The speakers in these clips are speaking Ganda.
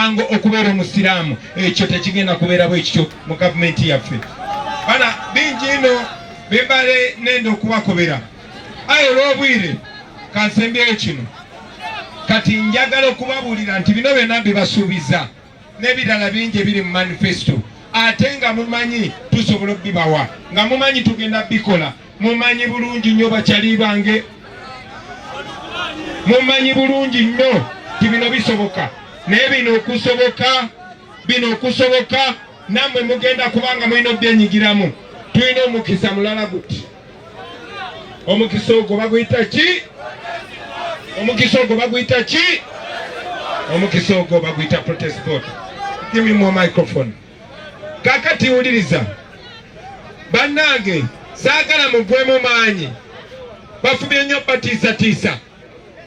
Musango okubeera Omusiraamu. Ekyo tekigenda kubeera bwe kityo mu gavumenti yaffe. Bana bingi ino bembale nenda okubakobera, aye olw'obwire kansembyeyo kino. Kati njagala okubabuulira nti bino byonna mbibasuubiza n'ebirala bingi ebiri mu manifesto, ate nga mumanyi tusobola okubibawa, nga mumanyi tugenda bikola. Mumanyi bulungi nnyo, bakyali bange, mumanyi bulungi nnyo nti bino bisoboka. Naye bino okusoboka, bino okusoboka, nammwe mugenda kubanga mulina obyenyigiramu. Tulina omukisa mulala guti. Omukisa ogwo baguyita ki? Omukisa ogwo baguyita ki? Omukisa ogwo baguyita protest vote. Give me more microphone. Kakati wuliriza bannange, saagala mugwemu maanyi. Bafubye nnyo batiisatiisa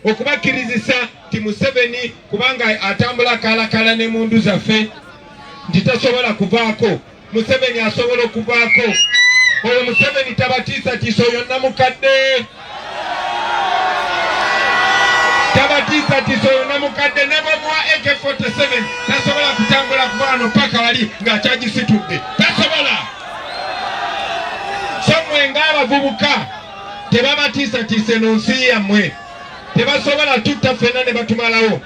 okubakkirizisa nti Museveni, kubanga atambula akaalakaala n'emundu zaffe, nti tasobola kuvaako. Museveni asobola okuvaako. Oyo Museveni tabatiisatiisa, oyo namukadde tabatiisatiisa, oyo namukadde. Ne bwemuwa AK47 tasobola kutambula kuva wano paka wali ng'akyagisitudde, tasobola. So mmwe ng'abavubuka, tebabatiisatiisa. Eno nsi yammwe, tebasobola tutta ffenna ne batumalawo.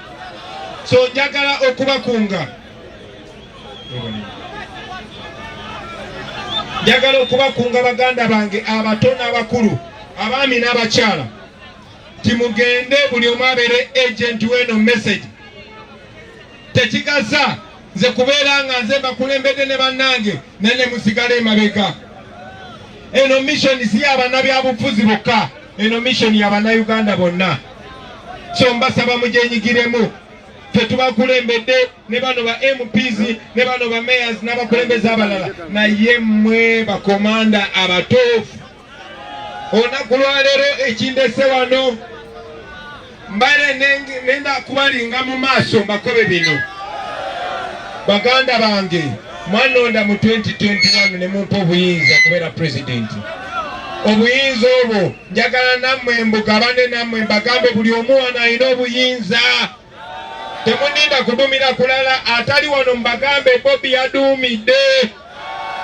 So njagala okubakunga, njagala okubakunga baganda bange abato n'abakulu, abaami n'abakyala, timugende buli omu abeere agent w'eno message. Tekigasa nze kubeera nga nze mbakulembedde ne bannange naye ne musigala emabega. Eno mission si y'abannabyabufuzi bokka, eno mission y'Abannayuganda bonna. So mbasaba mugyenyigiremu. Ffe tubakulembedde ne bano ba MPs ne bano ba mayors n'abakulembeze abalala, naye mmwe bakomanda abatuufu. Olunaku lwaleero ekindese wano, mbale nenda kubalinga mu maaso mbakobe bino. Baganda bange, mwanonda mu 2021 ne mumpa obuyinza kubeera pulezidenti. Obuyinza obwo njagala nammwe mbugabane nammwe, mbagambe buli omu wano alina obuyinza. Temuninda kudumira kulala atali wano, mbagambe Bobi yaduumidde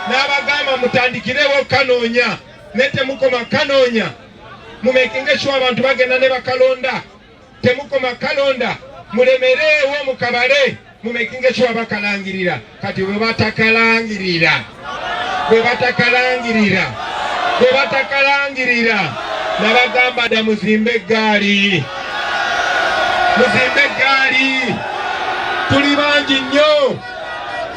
n'abagamba mutandikirewo kanoonya, naye temukoma kanoonya, mumekinge sure abantu bagenda ne bakalonda. Temukoma kalonda, mulemereewo mukabale, mumekinge sure bakalangirira. Kati bwe batakalangirira, bwe batakalangirira, bwe batakalangirira, nabagamba dda muzimbe eggaali, muzimbe eggaali. Tuli bangi nnyo.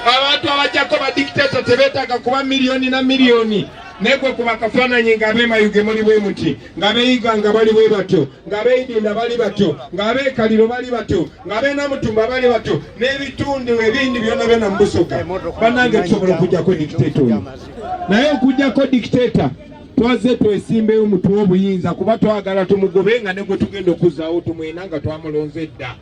Abantu abajjako badikitata tebeetaaga kuba miliyoni na miliyoni, naye gwe kuba akafaananyi ng'abeemayuge muli bwe muti, ng'abeeyiga nga bali bwe batyo, ng'abeeyidinda bali batyo, ng'abeekaliro bali batyo, ng'abeenamutumba bali batyo, n'ebitundu ebindi byonna byonna mu Busoga. Bannange, tusobola okuggyako dikiteeta oyo, naye okuggyako dikiteeta twazze twesimbeyo mutuwe obuyinza, kuba twagala tumugobe nga ne gwe tugenda okuzzaawo tumwena nga twamulonze dda.